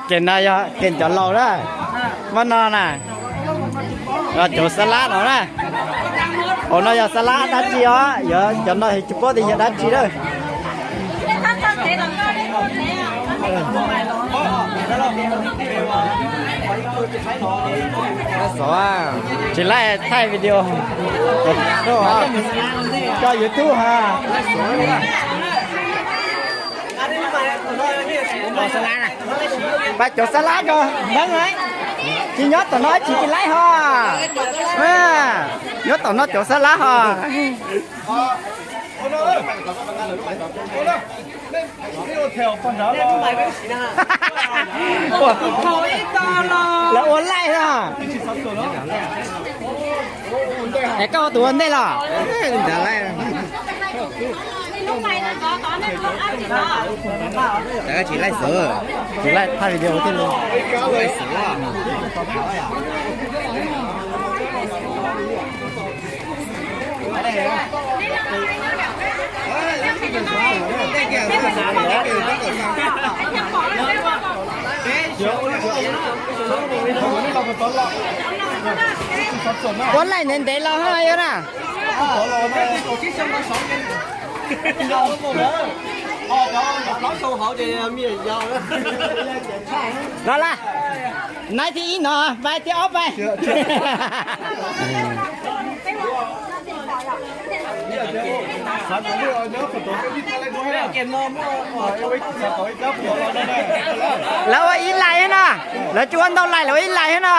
Ces no yog ces cov laus na, mas no na, cov xab lab no na. Hauv no yog xab lab dab tsi os, yog cov no tsis paub tias yog dab tsi lawm. Tsis laij thaij video, cov YouTube ha. Pab cov xab lab ko, tsis nyob tom no tsis tsis laij ho. Nyob tom no cov xab lab ho. Lawv ua laij no. Es koj ua tus ua ntej los? Tsis laij xwb, tsis laij thaij video thiab li. Ua laij ntev ntev los ha yog na. Los lawm, naiv thib ib no, pais thib ob pais. Lawv ua ib laij thiab no, lawv tsis ua ntau laij, lawv ua ib laij thiab no.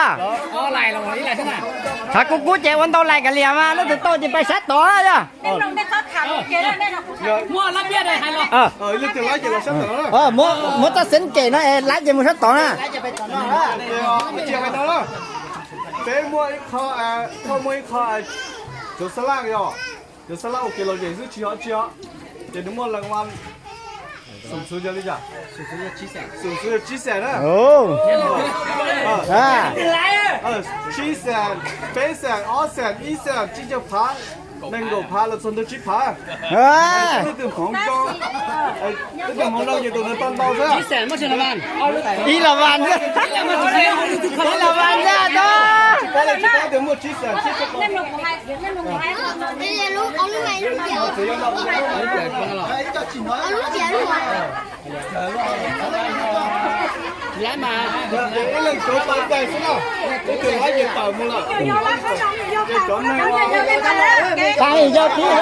Tshav kub kub ces ua ntau laij kav liam mas leej twg tau ces pais sab tod yog. Muab txoj xeeb kem no es laiv ces mus sab tod na. Peb muaj ib qho, koj muaj ib qho cov xab laj yog, cov xab laj ua kev lom zem xwb tsis yog dab tsi os. Ces nws muaj leej vam xum xwv yog li cas? Xum xwv yog tsib xees na. Tsib xees, peb xees, ob xees, ib xees, tsib caug phav, nees nkaum phav los txog ntua tsib phav. Leej twg hmoov zoo, leej twg hmoov zoo ces tus ntawd tau ntau xwb. Ib los vas xwb, ib los vas xwb tau. Tsis paub tias muaj tsib xees, tsib xees. Ib leeg tuav pais tais xwb na, ib tug laib ces tawm mus lawm. Ces cov neeg, tais yog tib na.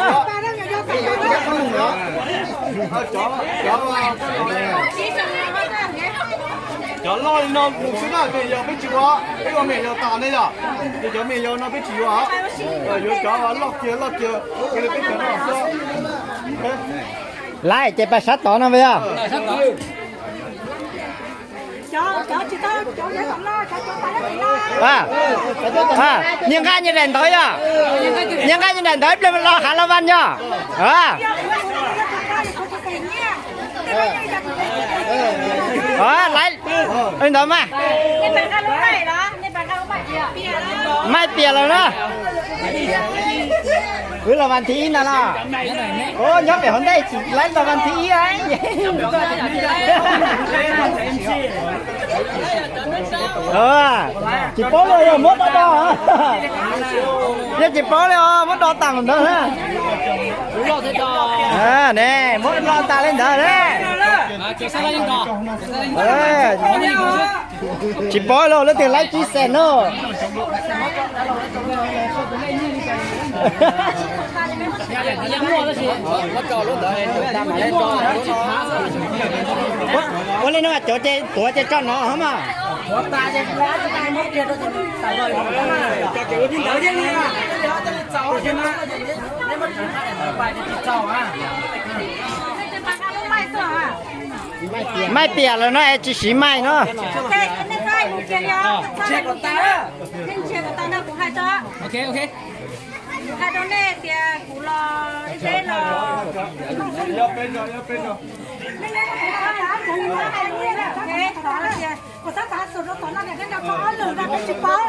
Cov loj li no mus xwb na, ces yog peb tsis ua, peb ua me nyuam yaus tas ne yom. Ces cov me nyuam yaus no peb tsis yuav, yuav cov loj kiag loj kiag, ces peb cov no xwb. Laib ces pais sab tod no puas yog? Nyias nqa nyias daim ntawv yog, nyias nqa nyias daim ntawv ib pliag los hav los vas yog. Laib li ntawd mas. Maj pias lawm na. Wb los vas thib ib ntag los? Nyob pem hauv ntej tsis laib los vas thib ib. Tsis paub li, yog muab do do, yog tsis paub li os, muab do tas ntawd na. Ne, muab do tas li ntawd na. Tsis paub li, leej twg laib tsib xees no. Ua li no cov ces tuav ces tso no mas. Maj pias lawm no es tsis siv maj no. Kuv hais rau nej tias kuv los ib teb los. Kuv xav xav xus rau tom no tias peb nrog koj ob lwm no peb tsis paub.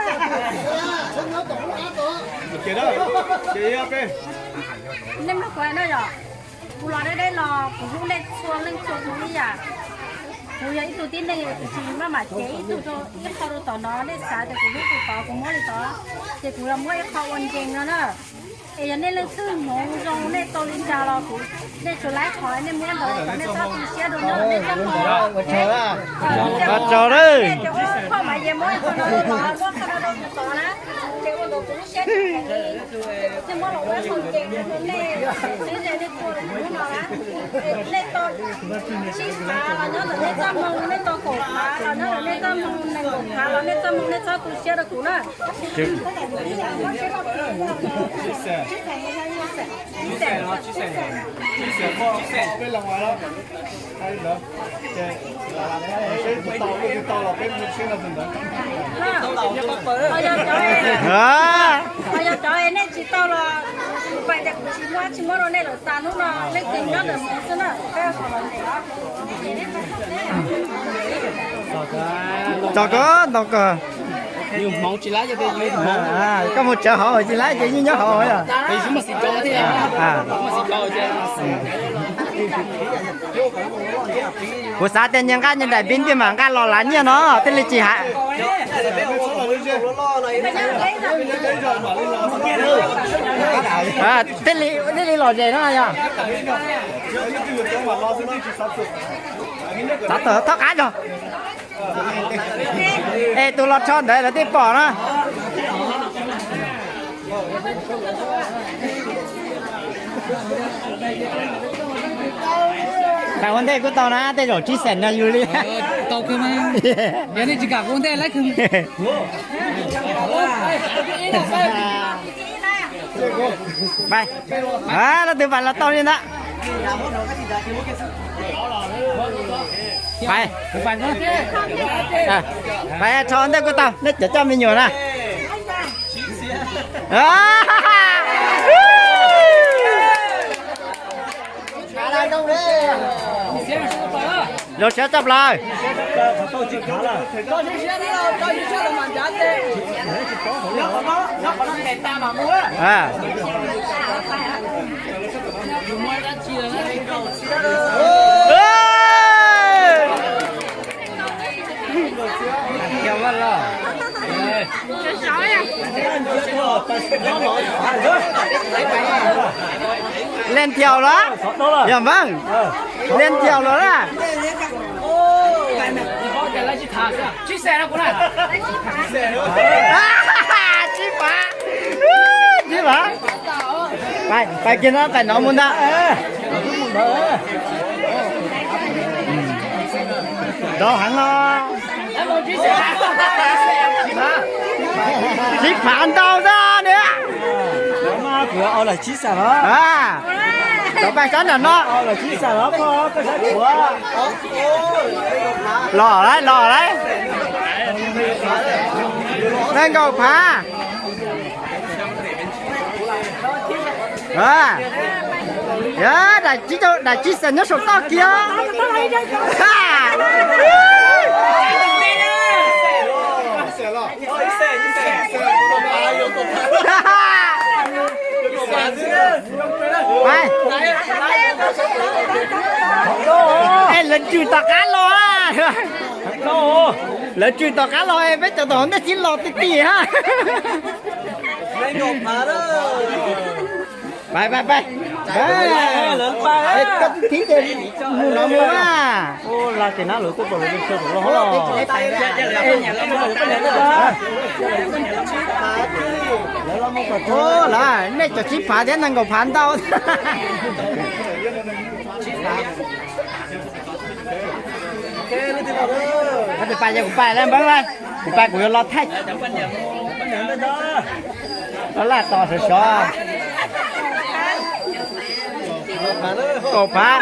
Nej mloog kuv hais no yom. Kuv los deb deb los kuv hlub nej txhua leej txhua tus ib yam. Kuv yog ib tug tib neeg kuv tsis maj mam cev ib tug rau ib qho rau tom no, nej xav tias kuv hlub tus tod kuv muab li tod, ces kuv los muab ib qho ua nkees no na. Es yog nej leej twg hmoov zoo nej tau li cas los kuv, nej tsuas laib qhov nej muab ntawd kom nej txhob tu siab dua nyob nej txoj hmoo. Tsaug lawm. Ces ua qhov mas yog muab qhov no rau kuv tod na, ces ua rau kuv lub siab nej muab los ua ib qho nkees rau nej, xwb ces nej txhua tus hnub no na, nej tau tsib phav los nyob ntawm nej txoj hmoo, nej tau kaum phav los nyob ntawm nej txoj hmoo, nees nkaum phav los nej txoj hmoo, nej txhob tu siab rau kuv na. Ho yog cov nej tsis tau los, kuv pais tias kuv tsis muab, tsis muab rau nej lawm tas hnub no, leej twg nyob ntawm hmoov xwb na, peb ho los ntawm no. Tso koj ntau koj. Yus hmoov tsis laib, koj mus tsawv hauv tsis laib ces yeej nyob hauv. Kuv xav tias nyias nqa nyias daim pib ntiag mas nqa los lav nyiaj no thiaj li tsis hais. Thiaj li, thiaj li lom zem no yog. Txhob tawm, txhob qab zog. Es tus los tsho ntawd lawv twb pom na. Pais ua ntej kuj tau na, tej zaum tsib xees no yus li. Pais, leej twg pais los tau li ntawd. Pais, pais rho ntej kuj tau, nej cov coj me nyuam na. Zoo siab tshaj plaws. Len thiaus los? Yog npawg, len thiaus los na. Tsib phav, tsib phav. Pais, pais kiag no, pais no mus ntag. Nrov heev no. Tsib phav ntau xwb niag. Cov pais sab nram no. Los lawm, los lawm. Nees nkaum phav. Daim tsib xees nyob saum toj kiag. Es lawv tswm tom qab los. Lawv tswm tom qab los, peb cov tom ntej sib los ti ti hab. Pais, pais, pais. Koj thib ces mus no mus na. Lawv, nej cov tsib phav thiab nees nkaum phav ntau. Tus pais ces kuv pais lawm npawg, kuv pais kuv yuav los thaij. Los laj tos sov sov. Kaum phav.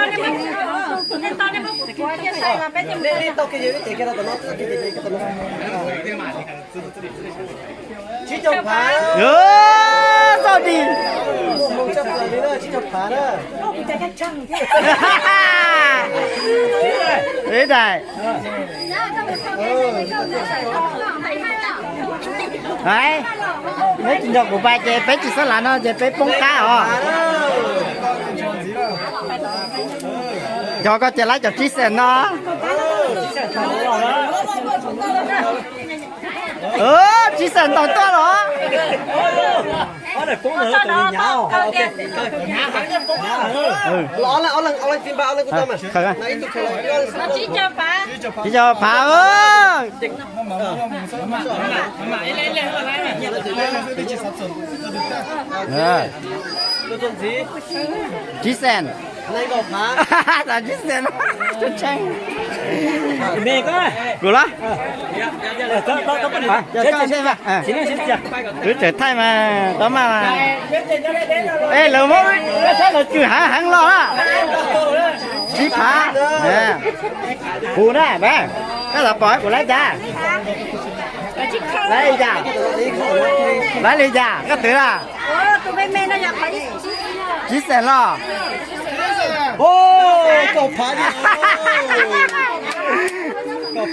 Txoj dig. Ib daim. Neb tsis nrog kuv pais ces peb tsis xab lav no ces peb poob qab os. Cov koj ces laib cov tsib xees no. Tsib xees ntaus tuaj los. Tsib caug phav. Tsib xees. Tsib xees. Kuv los. Wb tseem thaij mas, tau maj mas. Es lawv muab, koj saib lawv tswm heev heev los. Tsib phav. Kuv na, koj los pom kuv laib cas. Laib li cas? Laib li cas koj twv a? Tsib xees los.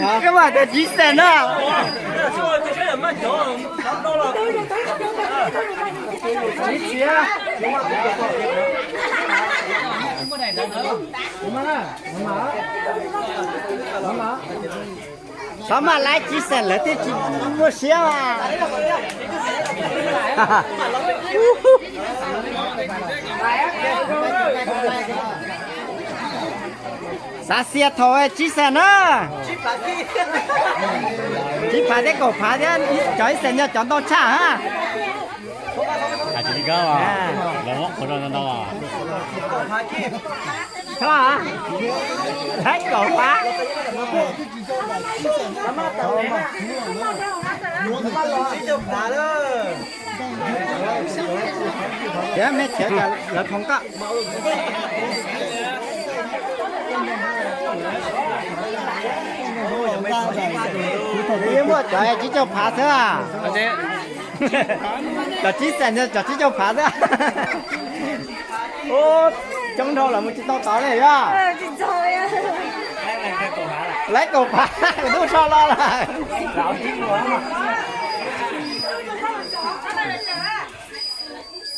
Koj mas tias tsib xees na. Tau maj laib tsib xees lawv thiaj tsis muaj siab mas. Xav xias thaum tsib xees na. Tsib phav thiab kaum phav thiab cov ib xees yog cov ntau tshaj. Laib kaum phav. Khiav me khiav, lawv khoom koj. Yeej muaj cov tsib caug phav xwb. Cov tsib xees, cov tsib caug phav xwb. Coob dhau lawm mus tsis tau tod li os. Laib kaum phav, kuv twb so los lawm.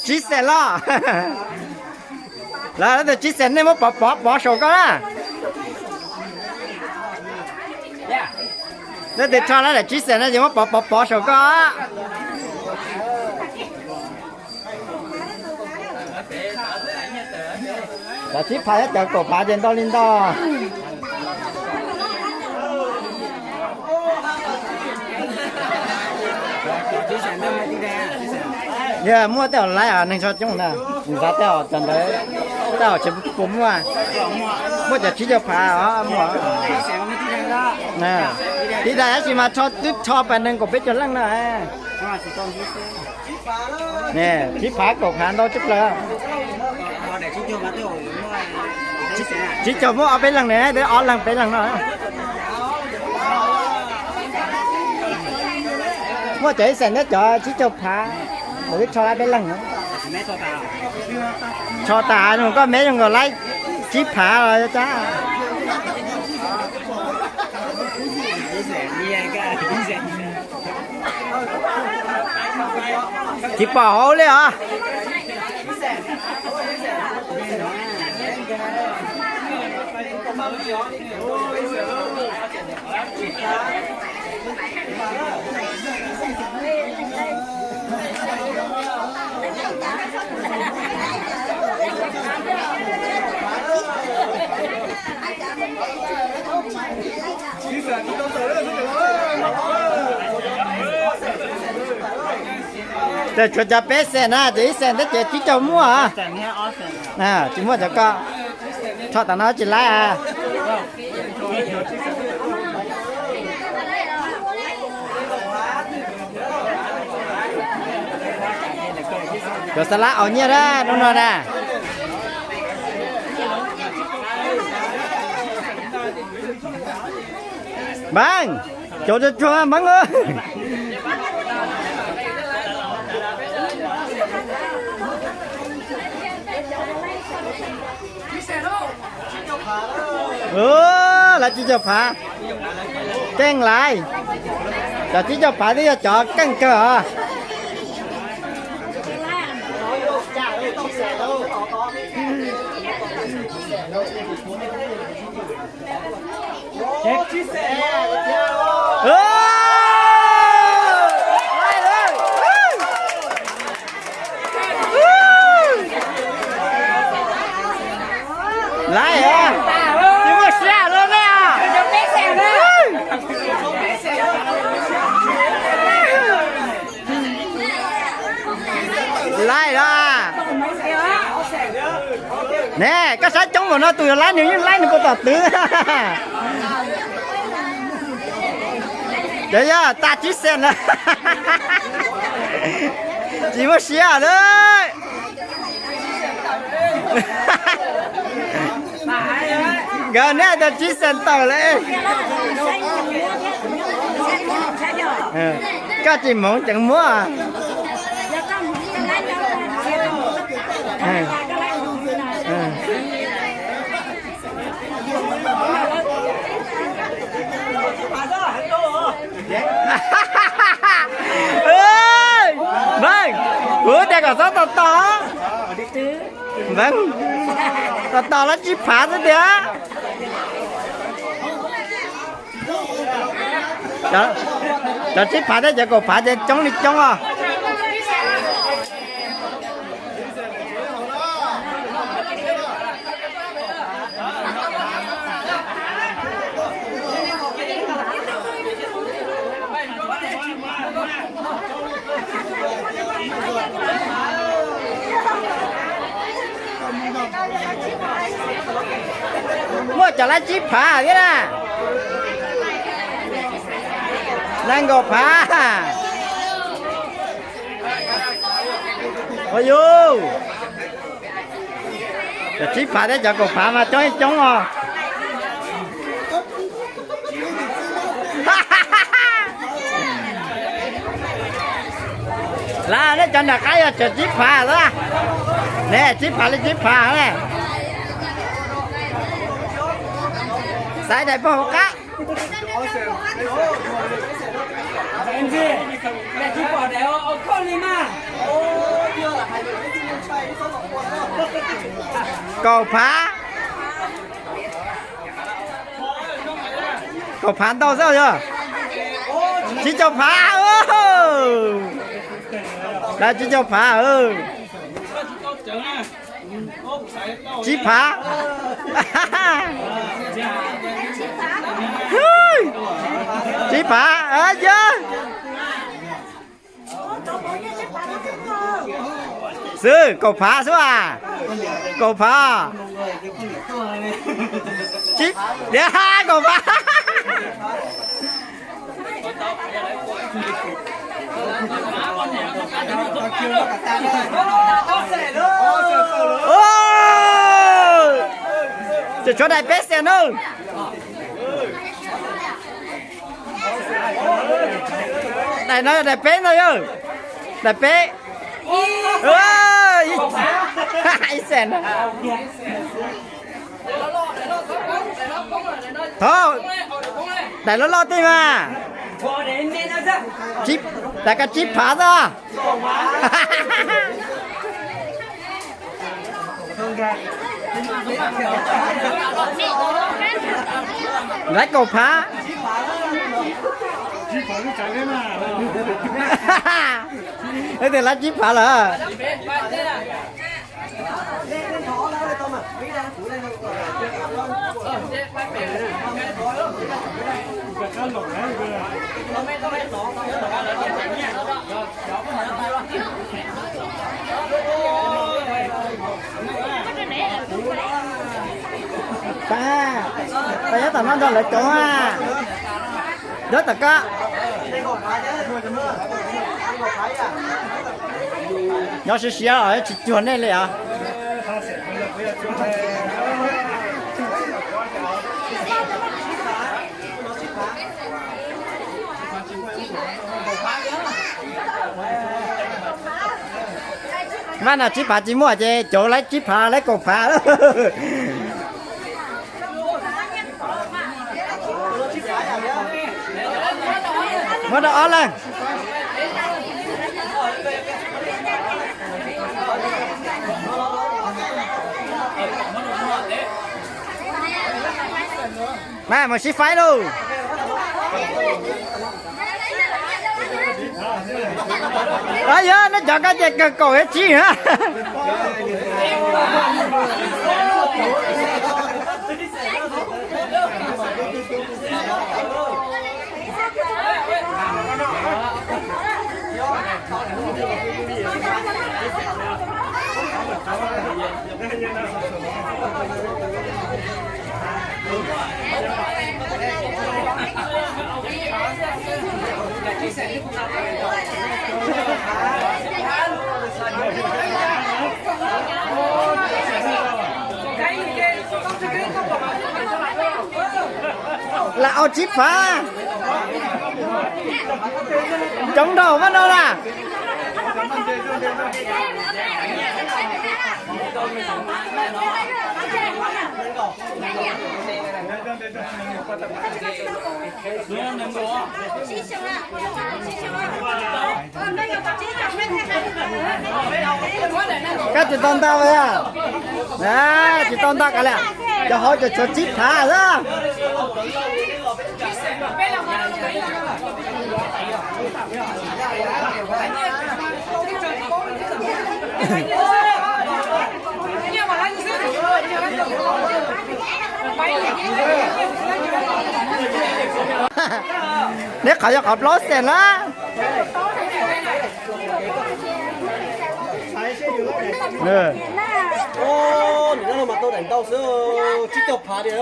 Tsib xees los. Lawv tias tsib xees nej muab pov pov pov saum koj na. Leej twg rho laib daim tsib xees no ces muab pov pov pov saum koj. Cov tsib phav thiab cov kaum phav ces ntau li ntau. Yog muaj tej zaum laib neeg tso coob na, xav tej zaum cov ntawd tej zaum tsis puas muaj. Muaj cov tsib caug phav os muaj. Tib daim dab tsi mas twb rho pas nees nkaum peb caug leej no. Tsib phav kaum phav ntau tshaj plaws. Tsib caug muaj ob peb leeg ne, ob leeg peb leeg no. Muaj cov ib xees thiab cov tsib caug phav, kuv twb rho laib peb leeg. Rho tas no koj meb zoo nkaus laib tsib phav los cas. Tsis pom hauv li os. Ces tshuav cov peb xees na, ces ib xees thiab ces tsib caug muaj. Tsis muaj cov ko, rho tas no tsis laib. Cov xa lab aus nyiaj na hnub no na. Npeeb, cov tsuag tsuag Npeeb. Lawv tsib caug phav, keej laiv. Cov tsib caug phav twb yog cov keej kawg os. Laib, tsis muaj siab lawm ne. Laib los. Ne, koj saib coob npaum no tus yuav laib nws yeej laib nws puas tom twv. Cov yog tas tsib xees lawm. Tsis muaj siab lawm. Nkawd neb tas tsib xees tawm lawm. Koj tsis hmoov ceev muab. Npawg, kuv tias kom txhob tos tos. Npawg, tos tos los tsib phav xwb tiag. Cov tsib phav thiab cov kaum phav ces coob li coob os. Muaj cov lab tsib phav thiab na. Nees nkaum phav. Ua yus, cov tsib phav thiab cov kaum phav mas coob ib coob os. Lawv nej cov nram qab yog cov tsib phav xwb. Ne tsib phav li tsib phav ne. Xaiv daim pog hauv qab. Kaum phav. Kaum phav ntau xwb yog. Tsib caug phav. Lawv tsib caug phav. Tsib phav. Tsib phav yog. Xwb kaum phav xwb as. Kaum phav. Tsib, kaum phav. Ces tshuav daim peb xees nawb. Daim no yog daim peb ntag yog. Daim peb. Ib xees. Thov daim loj loj tej mas. Daim koj tsib phav xwb. Lawv kaum phav. Lawv tias lawv tsib phav lawm. Pab, pab nyob tom no nrog lawv coob a. Nyob tom koj. Nyob siab siab os, tsis cuag nej li os. Mas no tsib phav tsis muaj ces cov lawv tsib phav lawv kaum phav. Muab rau ob leeg. Mas mus sib faib lauj. Yog nej cov koj ces kawg kaum yuav tsib na. Lam ua tsib phav. Coob dhau mas no na. Koj tsis tau ntau li. Tsis tau ntau kav liam. Cov hauv cov tshuav tsib phav xwb. Neb qhov yog qhov plaub xees na. Nws no mas tau daim ntau xwb, tsib caug phav tiag.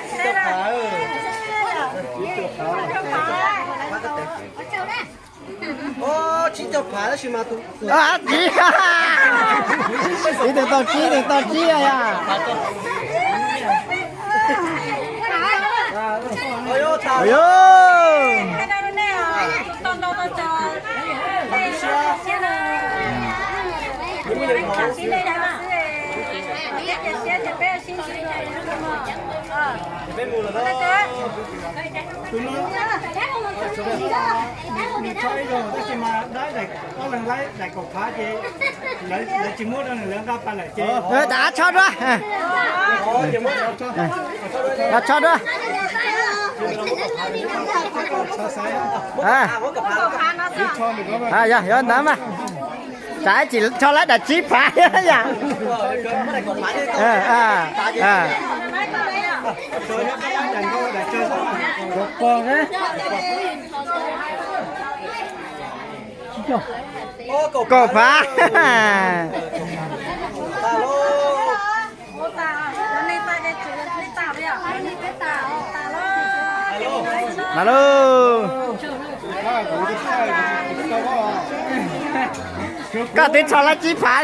Tsib caug phav. Tsib caug phav tab sis mas tus, ib tug tau tsib, ib tug tau tsib yog. Nws tso ib zaug tab sis mas dab daim, ob leeg laib daim kaum phav ces lawv tsis muab rau nws, lawv nqa pas lawm ces. Tso dua. Tso dua. Yog, yog ntawd mas. Tsam ib tsam tso laib daim tsib phav yom. Kaum phav. Mas lauj, koj twb tso laib tsib phav.